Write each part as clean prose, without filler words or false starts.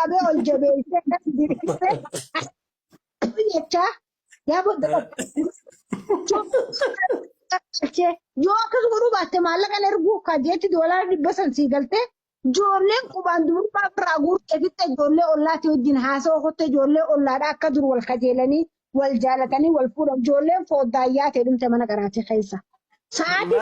qabee ol jabeessee akkas diriirsee jechaa yaa bodda galchee yoo akkas godhuu baatte maallaqa erguu kajeetti $100 sii galtee ijoolleen qubaan dubrummaa irraa guurtee fixxe ijoollee ollaatii wajjin haasawaa kotte ijoollee ollaadhaa akka dur wal kajeelanii wal jaalatanii wal fuudhan ijoolleen fooddaayyaa ta'e dhumte mana qaraatii keessa. Sa'aatii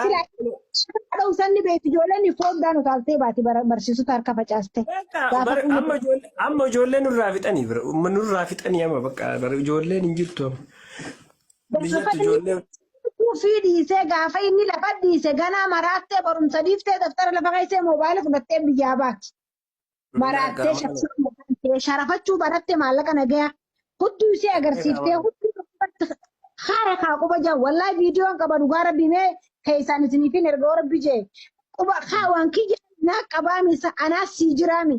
silaa dhowsan ni beekti ijoolleen fooddaan utaaltee baati barsiisota harka facaaste. Bakka Gaafa bara amma ijoollee amma ijoollee nurraa fixanii bira nurraa fixanii amma bakka bara ijoolleen hin jirtu amma. Gaafa Biyyatti inni ijoollee ofii dhiisee gaafa inni lafa dhiise ganaa maraattee barumsa dhiiftee daftara lafa keessee moobaayila fudhattee biyyaa baati. Maraattee shamarree sharafachuu baratte maallaqa nagaya hudduu ishee agarsiiftee hudduu haara kaa quba jaa wallaahi viidiyoon qaba dhugaa rabbi mee keessaan isiniifin erga rabbi jee quba kaa waan kiyya naa qabaami sa anaa sii jiraami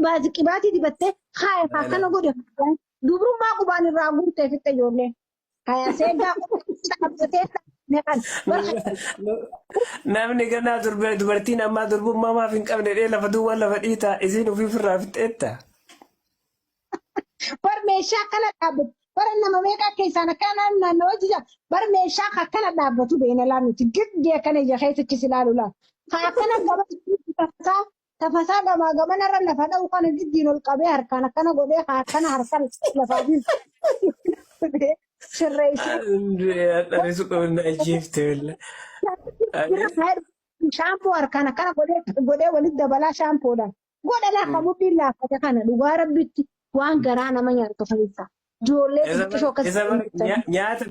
baasi qibaatii dibattee haaya kaa kana godhe dubrummaa qubaan irraa guurtee fixxe ijoollee. Haya seegaa dhaabbatee meeqan barka Namni ganaa dubartiin ammaa durbummaa maaf hin qabne dhee lafa duwwaa lafa dhiitaa isiin ofii ofirraa fixxeetta. Bar meeshaa akkana dhaabbatu bara nama meeqaa keessaan akkana naannawaa jija bar meeshaa akkana dhaabbatu beena laa nuti giddee akkana ija keessachis ilaalu laa ka akkana gaba tafasaa tafasaa gamaa gamanarra lafa dha'u kana giddiin ol qabee harkaan akkana godhee ka akkana harkaan lafaa fi sirreessee Ani suqamna ajjeefte walla. Shaampoo harkaan akkana godhee godhee walitti dabalaa shaampoodhaan. Godha laafa mudhiin laaffate kana dhugaa rabbitti waan garaa nama nyaatu keessa. Ijoollee xixiqqishoo Isa akkasii nyaata.